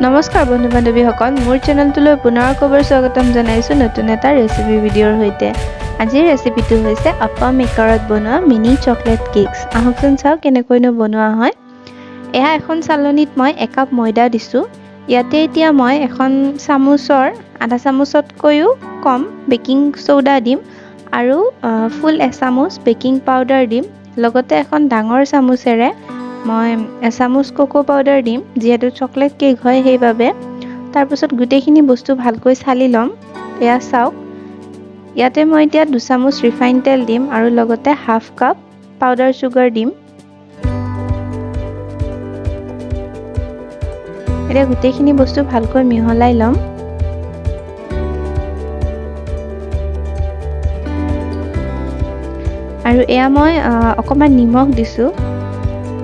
নমস্কাৰ বন্ধু বান্ধৱীসকল, মোৰ চেনেলটোলৈ পুনৰ আকৌ স্বাগতম জনাইছোঁ নতুন এটা ৰেচিপি ভিডিঅ'ৰ সৈতে। আজিৰ ৰেচিপিটো হৈছে আপা মেকাৰত বনোৱা মিনি চকলেট কেকছ। আহকচোন চাওঁ কেনেকৈনো বনোৱা হয়। এয়া এখন চালনীত মই একাপ ময়দা দিছোঁ। ইয়াতে এতিয়া মই এখন চামুচৰ আধা চামুচতকৈও কম বেকিং চ'ডা দিম আৰু ফুল এচামুচ বেকিং পাউডাৰ দিম। লগতে এখন ডাঙৰ চামুচেৰে মই এচামুচ কোকো পাউডাৰ দিম, যিহেতু চকলেট কেক হয় সেইবাবে। তাৰপিছত গোটেইখিনি বস্তু ভালকৈ চালি ল'ম। এয়া চাওক, ইয়াতে মই এতিয়া 2 চামুচ ৰিফাইন তেল দিম আৰু লগতে হাফ কাপ পাউডাৰ চুগাৰ দিম। এতিয়া গোটেইখিনি বস্তু ভালকৈ মিহলাই ল'ম। আৰু এয়া মই অকণমান নিমখ দিছোঁ,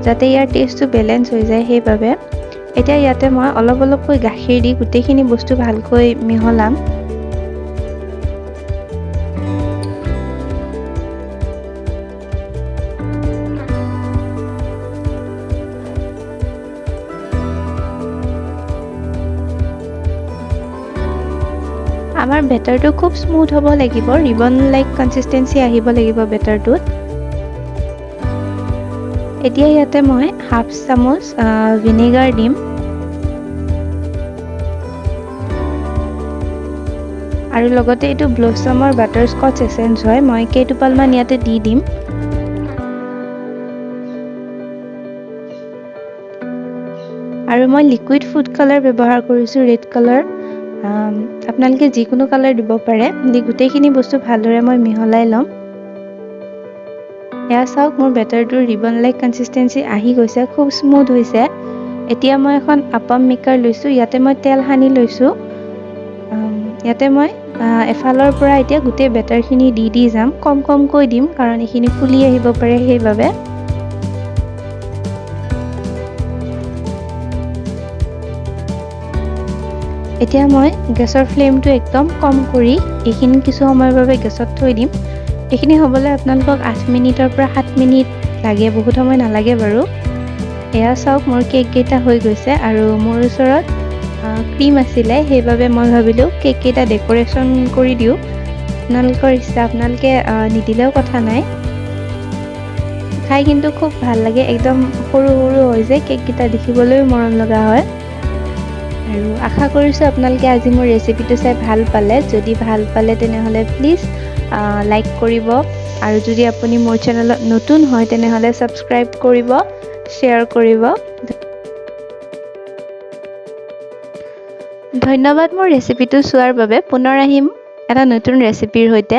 যাতে ইয়াৰ টেষ্টটো বেলেঞ্চ হৈ যায় সেইবাবে। এতিয়া ইয়াতে মই অলপ অলপকৈ গাখীৰ দি গোটেইখিনি বস্তু ভালকৈ মিহলাম। আমাৰ বেটাৰটো খুব স্মুথ হ'ব লাগিব, ৰিবন লাইক কনচিষ্টেঞ্চি আহিব লাগিব বেটাৰটোত। এতিয়া ইয়াতে মই হাফ চামুচ ভিনেগাৰ দিম আৰু লগতে এইটো ব্লছমৰ বাটাৰ স্কচ এচেঞ্চ হয়, মই কেইটোপালমান ইয়াতে দি দিম। আৰু মই লিকুইড ফুড কালাৰ ব্যৱহাৰ কৰিছোঁ, ৰেড কালাৰ। আপোনালোকে যিকোনো কালাৰ দিব পাৰে। দি গোটেইখিনি বস্তু ভালদৰে মই মিহলাই ল'ম। এয়া চাওক, মোৰ বেটাৰটোৰ ৰিবন লাইক কনচিষ্টেঞ্চি আহি গৈছে, খুব স্মুথ হৈছে। এতিয়া মই এখন আপাম মেকাৰ লৈছোঁ। ইয়াতে মই তেল সানি লৈছোঁ। ইয়াতে মই এফালৰ পৰা এতিয়া গোটেই বেটাৰখিনি দি দি যাম। কম কমকৈ দিম, কাৰণ এইখিনি ফুলি আহিব পাৰে সেইবাবে। এতিয়া মই গেছৰ ফ্লেমটো একদম কম কৰি এইখিনি কিছু সময়ৰ বাবে গেছত থৈ দিম। এইখিনি হ'বলৈ আপোনালোকক 8 মিনিটৰ পৰা 7 মিনিট লাগে, বহুত সময় নালাগে বাৰু। এয়া চাওক, মোৰ কেককেইটা হৈ গৈছে আৰু মোৰ ওচৰত ক্ৰীম আছিলে, সেইবাবে মই ভাবিলোঁ কেককেইটা ডেক'ৰেশ্যন কৰি দিওঁ। আপোনালোকৰ ইচ্ছা, আপোনালোকে নিদিলেও কথা নাই। খাই কিন্তু খুব ভাল লাগে। একদম সৰু সৰু হৈ যায় কেককেইটা, দেখিবলৈও মৰম লগা হয়। আৰু আশা কৰিছোঁ আপোনালোকে আজি মোৰ ৰেচিপিটো চাই ভাল পালে। যদি ভাল পালে, তেনেহ'লে প্লিজ লাইক কৰিব আৰু যদি আপুনি মোৰ চেনেলত নতুন হয়, তেনেহ'লে ছাবস্ক্ৰাইব কৰিব, শ্বেয়াৰ কৰিব। ধন্যবাদ মোৰ ৰেচিপিটো চোৱাৰ বাবে। পুনৰ আহিম এটা নতুন ৰেচিপিৰ সৈতে।